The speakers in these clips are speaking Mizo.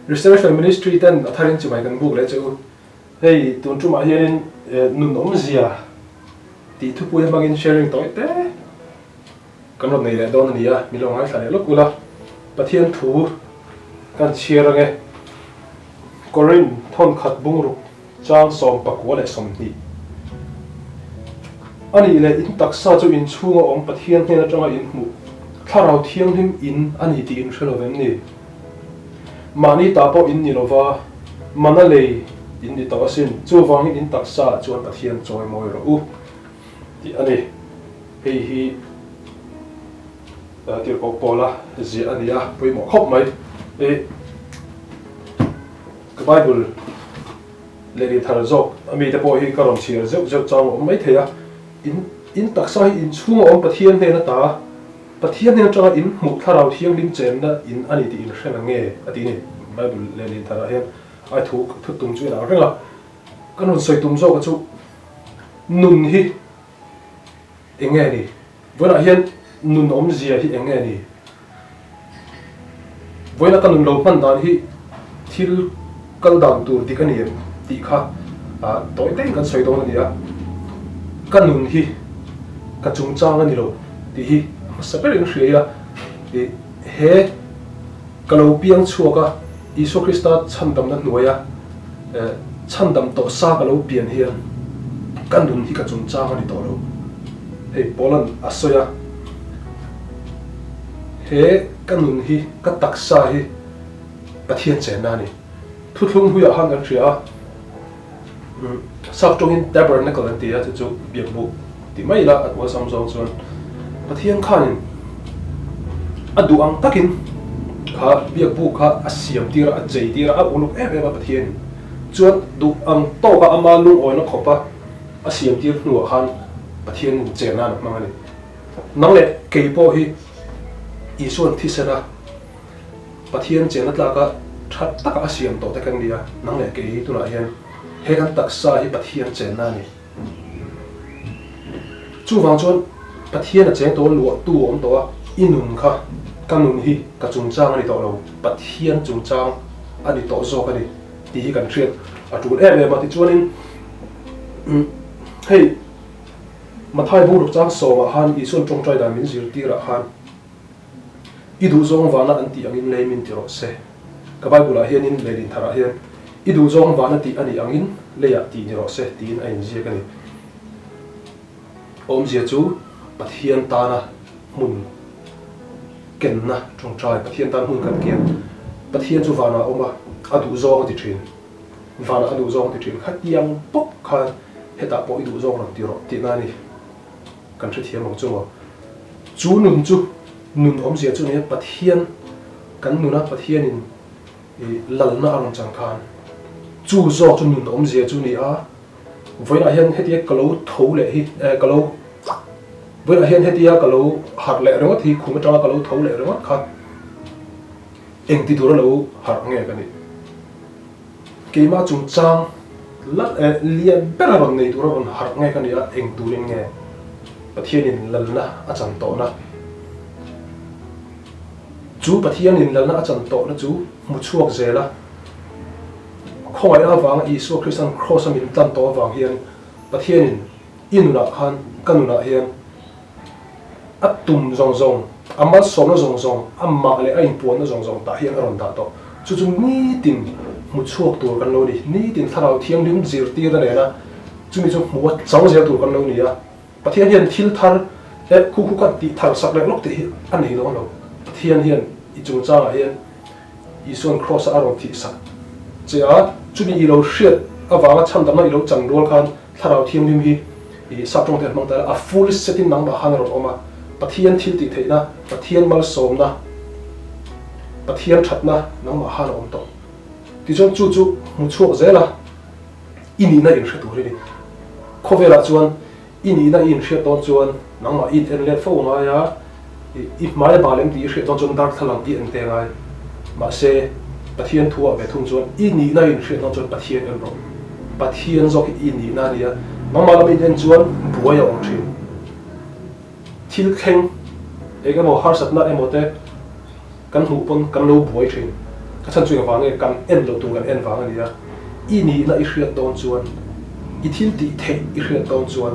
Restoration Ministry ten a tharin chibai kan buk leh che u. Hei tun tumah hianin nun awmzia tih thupui hmangin sharing tawi te kan rawn nei leh dawn a ni a, min lo ngaithla leh lawk ula. Pathian thu kan chhiar ange. Korin thawnkhat bungruk Chang 19 leh 20. A nih leh in taksa chu in chhunga awm Pathian hnen atanga in hmuh Thlarau Thianghlim in a ni tih in hre lo vem ni? Mahni ta pawh in ni lova, mana lei in ni tawh asin, chuvangin in taksa ah chuan Pathian chawi mawi rawh u tih a ni. Hei hi Tirhkoh Paula ziah a ni a, pawimawh khawp mai. Ka Bible lehli thar zawk a mite pawh hi ka rawn chhiar zeuh zeuh chang a awm mai thei a, in in taksa hi in chhunga awm Pathian hnen ata Pathian hnen atanga in hmuh Thlarau Thianghlim chenna in a ni tih in hre na nge a ti ni. Bible lehli tharah hian ai thu thu tum chu inang reng a, kan rawn sawi tum zawka chu nun hi eng nge ni? Vawiinah hian nun awmzia hi eng nge ni? Vawiina ka nun lo hman dan hi thil kal dan tur dik a ni em tih kha tawi takin kan sawi dawn a ni a. Ka nun hi ka chungchang a ni lo tih hi a hmasa berin hria ila, he ka lo piang chhuak a, Isua Krista chhandamna hnuaia chhandam tawh sa ka lo pian hian ka nun hi ka chungchang a ni tawh lo. Hei Paula'n a sawi a, He ka nun hi, ka taksa hi Pathian chenna a ni. Thuthlung huiah khan kan hria a, Sap tawngin tabernacle an ti a, chu chu biakbuk ti mai ila a awlsam zawng chuan Pathian khanin a duh ang takin kha biakbuk kha a siam tir a, a chei tir a, a uluk em em a Pathianin chuan duh ang tawka ama lungawina khawpa a siam tir hnuah khan Pathianin chen nan a hmang a ni. Nang leh kei pawh hi Isuan thisena Pathian chenna tlaka tha taka a siam tawh te kan ni a, nang leh kei hi tunah hian he kan taksa hi Pathian chenna a ni. Chuvang chuan Pathian a cheng tawh a, luahtu a awm tawh a, i nun kha ka nun hi ka chungchang a ni tawh lo, Pathian chungchang a ni tawh zawk a ni tih hi kan hriat a tul em em a. Tichuanin hei Mathai bungruk chang sawmah khan Isuan tawngtai dan min zirtirah khan, I duhzawng vana an tih angin lei min ti rawh se. Ka Bible ah hianin leilin tharah hian I duhzawng vana tih a nih angin leiah tih ni rawh se tiin a inziak a ni. Awmzia chu Pathian tana hmun kenna tawngtai, Pathian tan hmun kan ken. Pathian chu vanah a awm a, a duhzawng a ti thin. Vanah a duhzawng a ti thin. Khatiang bawk khan hetah pawh i duhzawng rawn ti rawh tihna a ni. Kan hrethiam ang chu maw? Chu nun chu nun awmzia chu nia Pathian kan nuna Pathianin i lalna a rawn chang khan chu zawk chu nun awmzia chu ni a, vawiinah hian hetia ka lo tho leh hi eh ka lo vawiinah hian hetia ka lo harh leh ringawt hi khum atanga ka lo tho leh ringawt kha engti tura lo harh nge ka nih? Keimah chungchang lal eh lian ber a rawn nei tur a rawn harh nge ka ni a, eng turin nge Pathianin lalna a chan tawhna chu Pathianin lalna a chan tawhna chu hmu chhuak zel a, khawngaihna avanga Isua Krista'n Kraws a min tlan tawh avang hian Pathianin i nunah khan ka nunah hian A tum zawng zawng, a malsawmna zawng zawng, amah leh a inpuanna zawng zawng tah hian a rawn dah tawh. Chu chu nitin hmu chhuak tur kan lo ni. Nitin Thlarau Thianghlim zirtirna nena chumi chu hmu a chang zel tur kan lo ni a. Pathian hian thil thar eh khu khu kha tih thar sak leh lawk tih hi a nei dawn lo. Pathian hian i chungchangah hian Isuan Kraws-a a rawn thih sak che a, chumi i lo hriat avanga chhandamna i lo chan rual khan Thlarau Thianghlim hi i sap tawng te an hmang ta a, a full set in nangmah khan a rawn awm a, Pathian thil tih theihna, Pathian malsawmna, Pathian thatna nangmah khan a awm tawh. Tichuan chu chu hmu chhuak zel a, i nihna in hre tur i ni. Khawvelah chuan I nihna i inhriat dawn chuan nangmah i in en let fo ngai a, i hmai a bal em tih i hriat dawn chuan darthlalang i en te ngai. Mahse, Pathian thu ah ve thung chuan i nihna i inhriat dawn chuan Pathian en rawh. Pathian zawk hi i nihna a ni a, nangmah lam i in en chuan buai a awm thin. Thil thleng eng emaw harsatna emaw te kan hmuh pawn kan lo buai thin. A chhan chu engvang nge kan en loh tur kan en vang a nia. I nihna i hriat dawn chuan, i thil tih theih i hriat dawn chuan,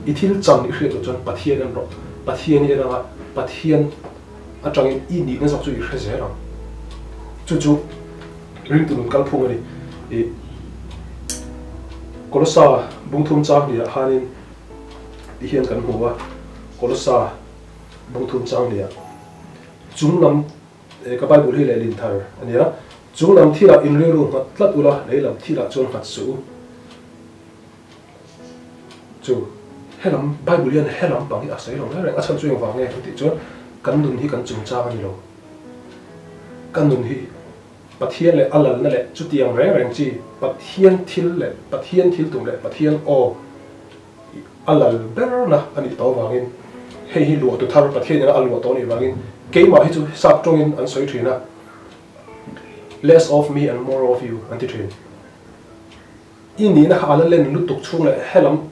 i thil chan i hriat loh chuan Pathian en rawh. Pathian i en anga Pathian atangin i nihna zawk chu i hre zel ang. Chu chu ringtu nun kalphung a ni. I Kolosa bungthum chang hniah khanin ti hian kan hmu a, Kolosa bungthum chang hniah chung lam Ka Bible hi lehlin thar a nia. Chung lam thilah in rilru nghat tlat ula, lei lam thilah chuan nghat suh u. Chu helam Bible hian helam pang hi a sawi lo reng reng. A chhan chu engvang nge kan tih chuan kan nun hi kan chungchang a ni lo. Kan nun hi Pathian leh a lalna leh chutiang reng reng chi Pathian thil leh Pathian thil tum leh Pathian aw A lal berna a nih tawh avangin hei hi luahtu thar Pathian ina a luah tawh a nih vangin keimah hi chu sap tawngin an sawi thin a, less of me and more of you an ti thin. I nihna kha a la len lutuk chhung leh helam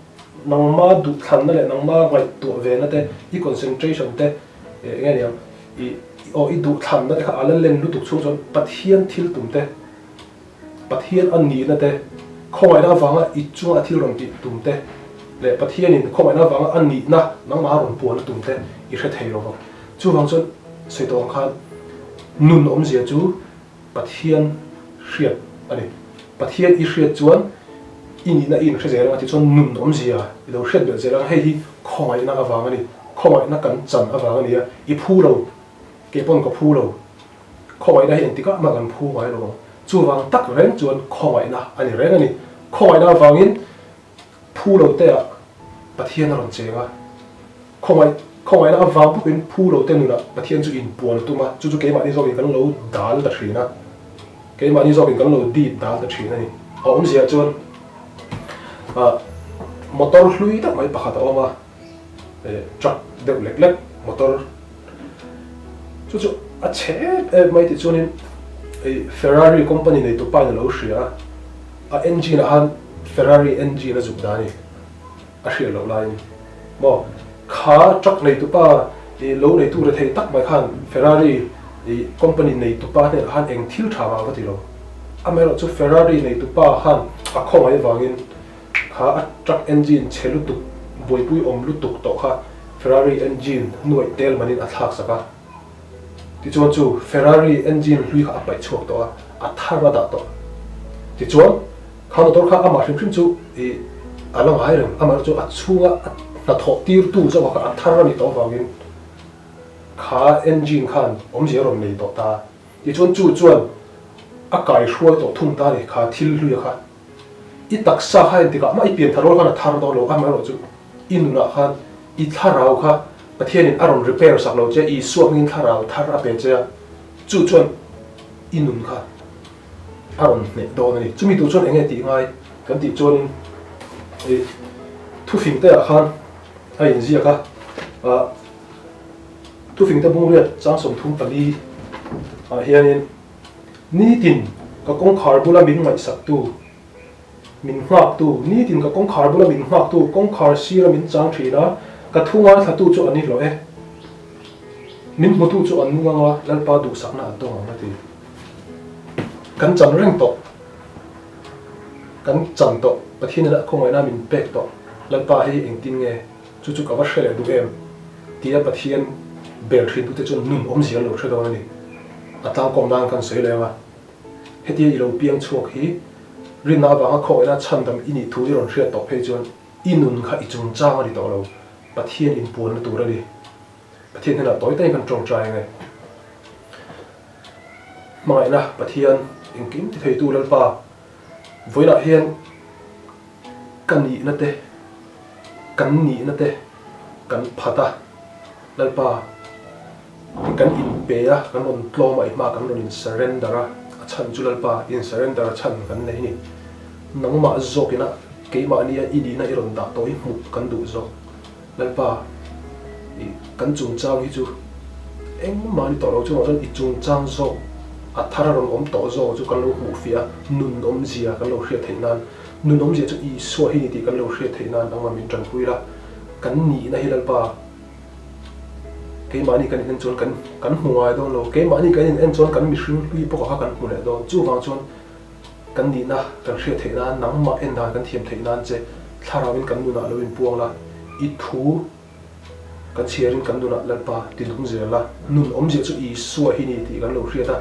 nangma duhthlanna leh nangma ngaihtuah vena te, i concentration te eng nge niang i aw i duhthlanna te kha a la len lutuk chhung chuan Pathian thil tum te Pathian a nihna te, khawngaihna avanga i chunga a thil rawn tih tum te, leh Pathianin khawngaihna avanga a nihna nangmaha rawn puan a tum te i hre thei lo vang. Chuvang chuan sawi tawh ang khan nun awmzia chu Pathian hriat a ni. Pathian i hriat chuan i nihna i inhre zel ang a, tichuan nun awmzia i lo hriat belh zel ang. Hei hi khawngaihna avang a ni. Khawngaihna kan chan avang a ni a, i phu lo, kei pawn ka phu lo. Khawngaihna hi engtikah mah kan phu ngai lo ang. Chuvang tak reng chuan khawngaihna a ni reng a ni. Khawngaihna avangin phu lo te ah Pathian a rawn cheng a. Khawngaih khawngaihna avang bawkin phu lo te nunah Pathian chu inpuan a tum a, chu chu keimahni zawkin kan lo dal ta thin a. Keimahni zawkin kan lo dip dal ta thin a ni. A awmzia chuan ah motor hlui tak mai pakhat a awm a. truck deuh lek lek motor chu chu a chhe em em mai tih chuanin hei Ferrari company nei tu pa in a lo hria a a engine ah khan Ferrari engine a zuk dan a ni a hriat loh laiin maw kha truck nei tu pa ih lo nei tu rethei tak mai khan Ferrari ih company nei tu pa hnenah khan eng thil tha mah a va ti lo amaherawh chu Ferrari nei tu pa khan a khawngaih avangin Kha a truck engine chhe lutuk, buaipui awm lutuk tawh kha Ferrari engine nuaih tel manin a thlak sak a. Tichuan chu Ferrari engine hlui kha a paih chhuak tawh a, a thar a dah tawh. Tichuan kha motor kha amah hrim hrim chu ih a la ngai reng, amaherawh chu a chhunga a hnathawh tirtu zawkah kha a thar a nih tawh avangin kha engine khan awmzia a rawn nei tawh ta. Tichuan chu chuan a kaihruai tawh thung ta a ni kha thil hluia kha. I taksa kha engtikah mah i pian thar rual khan a thar dawn lo, amaherawh chu i nunah khan i thlarau kha Pathianin a rawn repair sak lo che, Isua hmingin thlarau thar a pe che a, chu chuan i nun kha a rawn hneh dawn a ni. Chumi tur chuan enge tih ngai kan tih chuanin i thufingte ah khan a inziak a, ah thufingte bungriat chang 34 ah hianin, Nitin ka kawngkhar bula min ngaihsaktu, min nghaktu, nitin ka kawngkhar bula min nghaktu, kawngkhar sira min chang thin a, ka thu ngaithlatu chu an ni hlawh e. Min hmutu chu an nung anga Lalpa duhsakna an dawng ang a ti. Kan chan reng tawh. Kan chan tawh. Pathian ina khawngaihna min pek tawh. Lalpa hei engtin nge? Chu chu ka va hre leh duh em? Tia Pathian bel thintute chuan nun awmzia an lo hre dawn a ni. A tlangkawm nan kan sawi leng a, hetia i lo piang chhuak hi rinna avanga khawngaihna chhandam i nih thu i rawn hriat tawh phei chuan i nun kha i chungchang a ni tawh lo, Pathian inpuanna tur a ni. Pathian hnenah tawi takin kan tawngtai ang e. Hmangaihna Pathian engkim ti theitu Lalpa, vawiinah hian Ka nihna te, kan nihna te kan phat a, Lalpa, kan inpe a, kan rawn tlawm a, i hmaah kan rawn in surrender a, a chhan chu Lalpa, in surrender a chhan kan nei ni. Nangmah zawkina keimahnia i nihna i rawn dah tawh hi hmuh kan duh zawk. Lalpa, i kan chungchang hi chu engmah ni tawh lo chungah chuan i chungchang zawk a thar a rawn awm tawh zawk chu kan lo hmuh fiah a, nun awmzia kan lo hriat theih nan, nun awmzia chu Isua hi ni tih kan lo hriat theih nan anga min tanpui la, kan nihna hi Lalpa. Keimahni kan in en chuan kan kan hmu ngai dawn lo. Keimahni kan in en chuan kan mihring hlui bawk a kha kan hmu leh dawn. Chuvang chuan kan nihna kan hriat theih nan, nangmah en dan kan thiam theih nan che thlarauin kan nunah lo inpuang la, i thu kan chhiarin kan nunah Lalpa ti lung zel la. Nun awmzia chu Isua hi ni tih kan lo hriat a,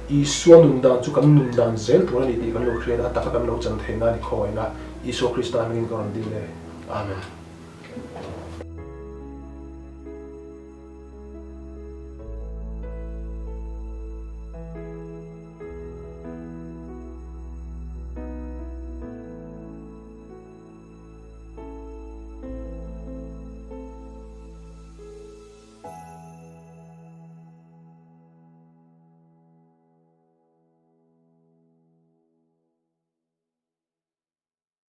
Isua nun dan chu kan nun dan zel tur a ni tih kan lo hriat a, a taka kan lo chan theih nan i khawngaihna Isua Krista hmingin ka rawn dil e. Amen.